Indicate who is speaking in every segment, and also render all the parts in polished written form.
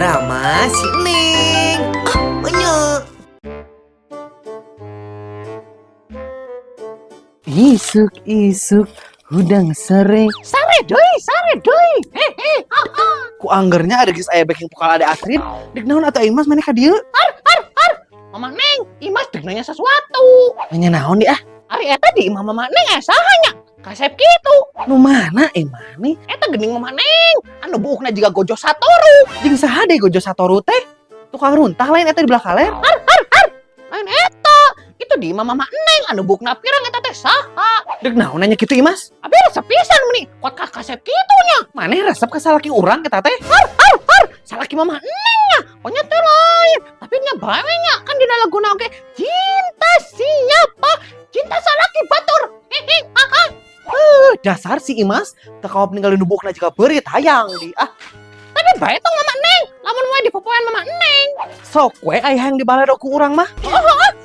Speaker 1: Drama si Neng. Ah, banyak.
Speaker 2: Isuk isuk hudang sore.
Speaker 3: Sare deui, sare deui. Hehe, ha.
Speaker 2: Ku anggernya ada geus aya backing vokal ada Astrid. Dek naon atuh Imas maneh ka dieu?
Speaker 3: Mama Neng, Imas dek nanya sesuatu.
Speaker 2: Nanya naon di ah?
Speaker 3: Ari eta di imah Mama Neng aya saha nya? Kasep kitu.
Speaker 2: Nu mana eh maneh?
Speaker 3: Eta geuning Mama Neng, anu buukna jiga Gojo Satoru.
Speaker 2: Jeung saha deui Gojo Satoru teh? Tukang runtah lain eta di belah kaler?
Speaker 3: Lain eta. Itu di imah Mama Neng anu buukna pirang eta teh saha?
Speaker 2: Dek naon nanya kitu Imas?
Speaker 3: Abi resep pisan meni, kuat ka kasep kitu nya.
Speaker 2: Maneh resep ka salaki urang eta teh?
Speaker 3: Salaki Mama Neng nya, pokoknya teh lain. Tapi nya bae nya kan dina laguna oge cinta siapa? Cinta salaki batur. Hehe, ha ha.
Speaker 2: Dasar si Imas teu kaop ninggalin nu buukna jiga beurit hayang di ah.
Speaker 3: Tapi bae tong Mama Neng, lamun we dipopoean Mama Neng.
Speaker 2: Sok we aya hayang dibaledog ku urang mah.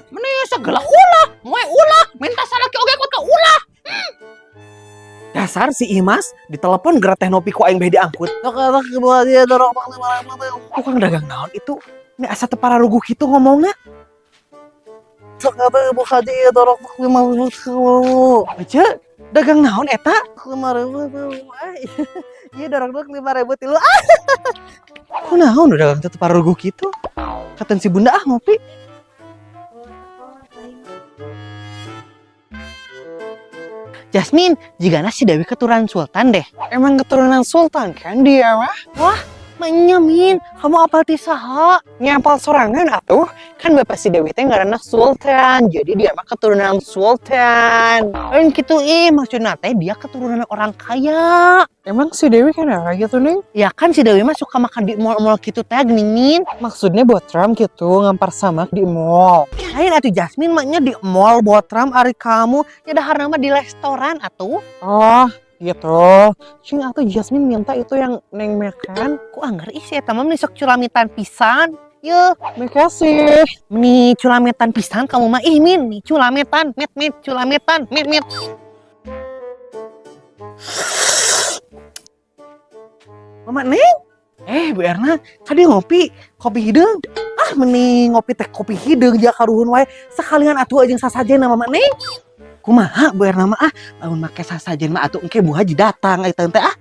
Speaker 3: Meni segala ulah, moe ulah, minta salaki oge kuat ka ulah.
Speaker 2: Dasar si Imas ditelepon geura teh Nopi ku aing beh diangkut. Tukang dagang naon itu? Ini asa teu pararuguh kitu ngomongna. Ece, dagang naon eta?
Speaker 1: 5.000. Iya, dorong 5.000 tilu. Ah.
Speaker 2: Kunaon udah dagang teu pararuguh kitu? Katen si bunda ah ngopi.
Speaker 3: Jasmine, jigana si Dewi keturunan sultan deh.
Speaker 4: Emang keturunan sultan kan dia mah?
Speaker 3: Menyamin, kamu apal ti saha?
Speaker 4: Nyapal sorangan atuh. Kan bapak si Dewi teh ngaranna sultan. Jadi dia mah keturunan sultan.
Speaker 3: Lain kitu ih, maksudna teh dia keturunan orang kaya.
Speaker 4: Emang si Dewi kenapa gitu nih?
Speaker 3: Ya kan si Dewi mah suka makan di mall-mall gitu teh geuning.
Speaker 4: Maksudnya botram gitu, ngampar samak di mall.
Speaker 3: Lain atuh Jasmine maknya di mall botram ari kamu nya daharna mah di restoran atuh.
Speaker 4: Oh, gitu. Cing atau Jasmine minta itu yang Neng makan.
Speaker 3: Ku angger ih si eta mah meni sok culamitan pisan. Yeuh,
Speaker 4: Makasih.
Speaker 3: meni culametan pisan kamu mah ih min, nih culametan, met met culametan, met met.
Speaker 2: Mama Neng? Eh, Bu Erna, tadi ngopi, kopi hideung. Ah, mending ngopi teh kopi hideung dia karuhun wae. Sekalian atuh jeung sasajen Mama Neng. Kumaha Bu Erna mah ah, lamun make sasajen mah atuh engke Bu Haji datang eta teh ah.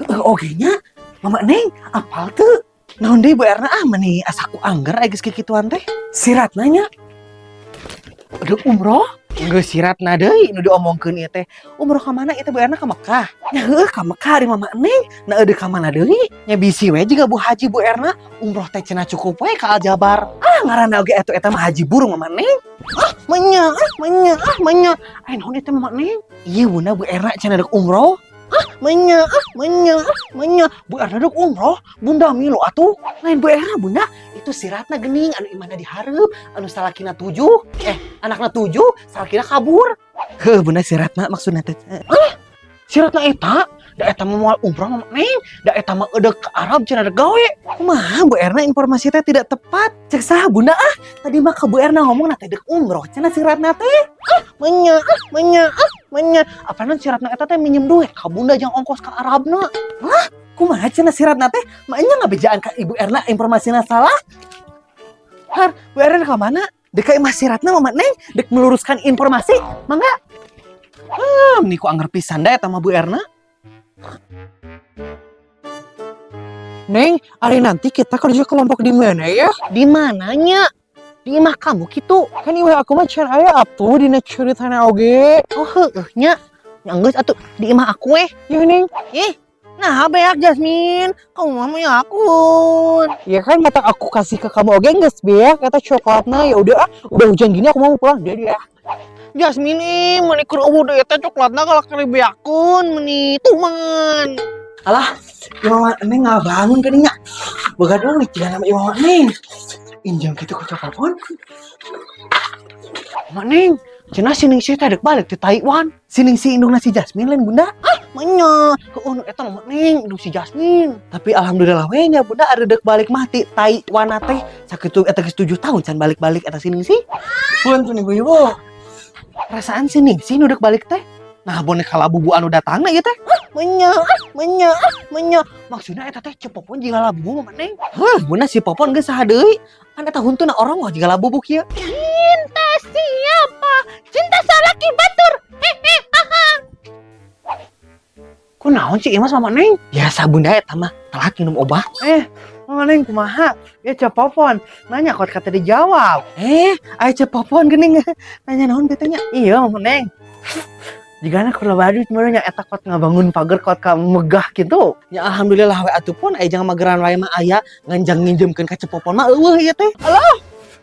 Speaker 2: Heueuh oge nya. Mama Neng, apal teu? Naon deui Bu Erna ah meni asa ku angger aya geus kikituan teh. Siratna nya. Aduh umroh? Geus siratna deui nu diomongkeun ieu teh. Umroh ka mana ieu teh Bu Erna ka Mekah? Nya heueuh ka Mekah ari Mama Neng. Nah eueuh ka mana deui? Nya bisi we jiga Bu Haji Bu Erna umroh teh cenah cukup we ka Aljabar. Ah ngaranna oge atuh eta mah haji burung Mama Neng. Ah menya, ah menya, ah menya. Ai naon ieu teh Mama Neng? Ieu bunda Bu Erna cenah deuk umroh. Ah menya, ah menya, ah menya. Bu Erna deuk umroh, bunda milu atuh. Lain Bu Erna bunda, itu siratna geuning anu imahna dihareup, anu salakina 7, anakna 7, salakina kabur. Heuh bunda siratna maksudna teh. Ah, siratna eta? Da eta mah moal umroh Mama Neng, da eta mah eudek ke Arab cenah rek gawe. Kumaha Bu Erna informasi teh tidak tepat? Cek saha bunda ah? Tadi mah ka Bu Erna ngomong na teh deuk umroh cenah siratna teh. Ah, menya, ah, menya, ah, menya. Apanan siratna eta teh minjem duit ka bunda jang ongkos ka Arabna. Hah? Kumaha cenah siratna teh? Maenya ngabejaan ka Ibu Erna informasina salah? Har, Bu Erna ka mana? Dek ka imah siratna Mama Neng, dek meluruskan informasi. Mangga. Ah, meni ku angger pisan da eta mah Bu Erna.
Speaker 4: Neng, hari nanti kita kerja kelompok di mana ya?
Speaker 3: Di mananya? Di imah kamu kitu.
Speaker 4: Kan iweh aku mah can aya atuh dina ceritana oge.
Speaker 3: Oh heueuh nya. Nya geus atuh di imah aku weh.
Speaker 4: Ya Neng.
Speaker 3: Ih, nah beak Jasmine, kamu mah yakun.
Speaker 4: Ya kan mata aku kasih ke kamu oge geus beak eta coklatna. Ya udah ah, udah hujan gini aku mau pulang. Jadi ya.
Speaker 3: Jasmine ih, meni keur eueuh deui eta coklatna kalau kali beakun meni tuman.
Speaker 2: Alah, Mama Neng nggak bangun kan nya. Boga duit jangan sama Mama Neng. Injam gitu ke telepon. Mama Neng, cenah si Ningsih teh dek balik di Taiwan. Si Ningsih indungna si Jasmine lain bunda.
Speaker 3: Ah, menya. Heueuh nu eta Mama Neng, indung si Jasmine.
Speaker 2: Tapi alhamdulillah we nya bunda ada dek balik mah ti Taiwan teh. Sakitu eta geus 7 tahun can balik-balik eta si Ningsih. Punten ibu-ibu. Perasaan si Ningsih nu dek balik teh. Nah boneka labubu anu datangna ieu teh.
Speaker 3: Ah,
Speaker 2: Menya, ah, menya, ah, menya. Maksudna eta teh Ceu Popon jiga labubu Mama Neng. Heuh, bunda si Popon geus saha deui? Kan eta huntuna orang wah jiga labubu kieu.
Speaker 3: Cinta siapa? Cinta salaki batur. Hehe, haha.
Speaker 2: Kunaon sih Imas Mama Neng? Biasa bunda, eta mah telat minum obat.
Speaker 1: Eh, Mama Neng kumaha? Ya Ceu Popon, nanya kot kata dijawab.
Speaker 2: Eh, aya Ceu Popon geuning nanya naon betanya?
Speaker 1: Iya, Mama Neng. Jigana kula badut meureun nya eta kot ngabangun pagar kot ka megah gitu.
Speaker 2: Ya alhamdulillah we atuh pun, aya jang mageran wae mah aya, ngan jang nginjemkeun ka Ceu Popon mah euweuh ieu teh.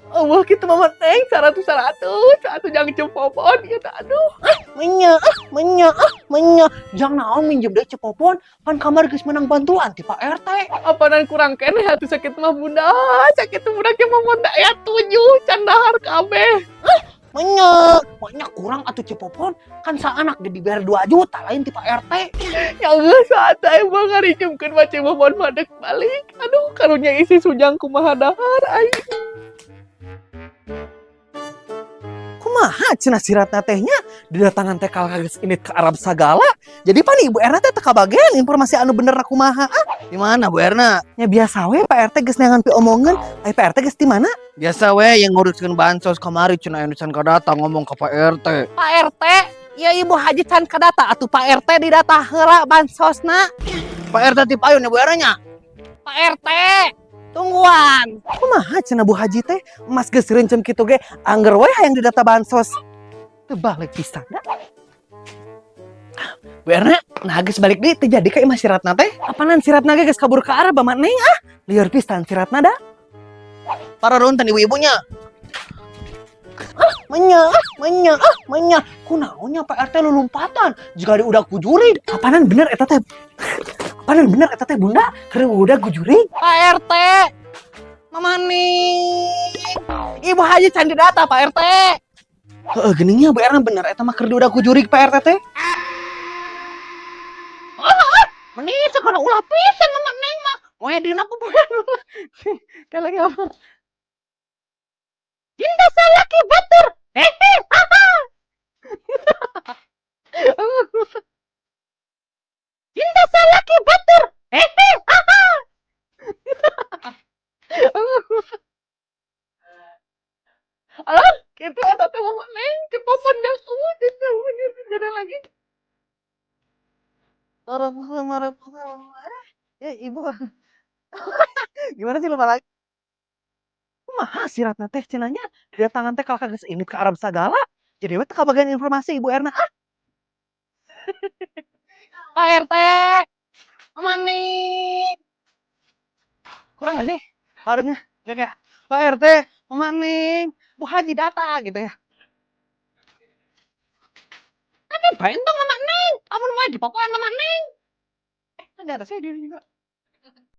Speaker 1: Euweuh kitu Mama Neng, 100 100 atuh jang Ceu Popon gitu aduh.
Speaker 2: Menya, ah, menya, ah, menya. Jang naon minjem deui Ceu Popon? Pan kamari geus menang bantuan ti Pak RT.
Speaker 1: Apanan kurang keneh atuh sakit mah bunda, sakit budak ge mah aya 7 can dahar kabeh.
Speaker 2: Menya, banyak kurang atuh Ceu Popon. Kan sa anak ge dibayar 2 juta lain ti Pak RT.
Speaker 1: Ya geus saat emang ngarinjemkeun mah Ceu Popon mah dek balik. Aduh, karunya isi sujang kumaha dahar aing.
Speaker 2: Kumaha cenah siratna teh nya didatangan teh kalah geus indit ke Arab sagala. Jadi pan Ibu Erna teh teu kabagean informasi anu bener kumaha ah.
Speaker 4: Di mana Bu Erna?
Speaker 2: Nya biasa we, Pak RT geus neangan piomongeun. Ai Pak RT geus di mana?
Speaker 4: Biasa we yang nguruskeun bansos kamari cenah anu can kadata ngomong ke Pak RT.
Speaker 3: Pak RT, ya Ibu Haji can kadata atuh Pak RT didata heula bansosna.
Speaker 4: Pak RT ti payun ya Bu Erna nya.
Speaker 3: Pak RT, tungguan.
Speaker 2: Kumaha cenah Bu Haji teh? Emas geus rencem kitu ge angger we hayang didata bansos. Teu balik pisan da. Bu Erna, nah geus balik deui teu jadi ka imah siratna teh? Apanan siratna ge geus kabur ke Arab Mama Neng ah. Lieur pisan siratna da.
Speaker 4: Para runten ibu-ibunya.
Speaker 2: Menya, ah, menya, ah, menya. Kunaonnya Pak RT lulumpatan jiga diudag ku jurig. Apanan bener eta teh? Apanan bener eta teh bunda? Keur udag ku jurig.
Speaker 3: Pak RT, Mama Neng. Ibu Haji can didata Pak RT.
Speaker 2: Heeh, geuningnya Bu Erna bener eta mah keur diudag ku jurig Pak RT teh.
Speaker 3: Meni segala ulah pisan Mama Neng mah. Moe dina pupuhan.
Speaker 1: Kayak lagi apa?
Speaker 3: Cinta salaki batur. Hehe, haha. Cinta salaki batur. Hehe, haha.
Speaker 1: Alah, gitu eta teh Mama Neng, Ceu Popon jang eueuh jadi lagi. Orang ya ibu. Gimana sih, lupa lagi.
Speaker 2: Kumaha siratna teh cenah nya didatangan teh kalah geus indit ke Arab sagala. Jadi we teu kabagian informasi Ibu Erna ah.
Speaker 3: Pak RT, Mama Neng.
Speaker 2: Kurang gak sih? Harusnya gak kayak Pak RT, Mama Neng, Bu Haji data gitu ya.
Speaker 3: Tapi bentong Mama Neng. Amun wae dipokokan Mama Neng.
Speaker 1: Kan di atasnya dia juga.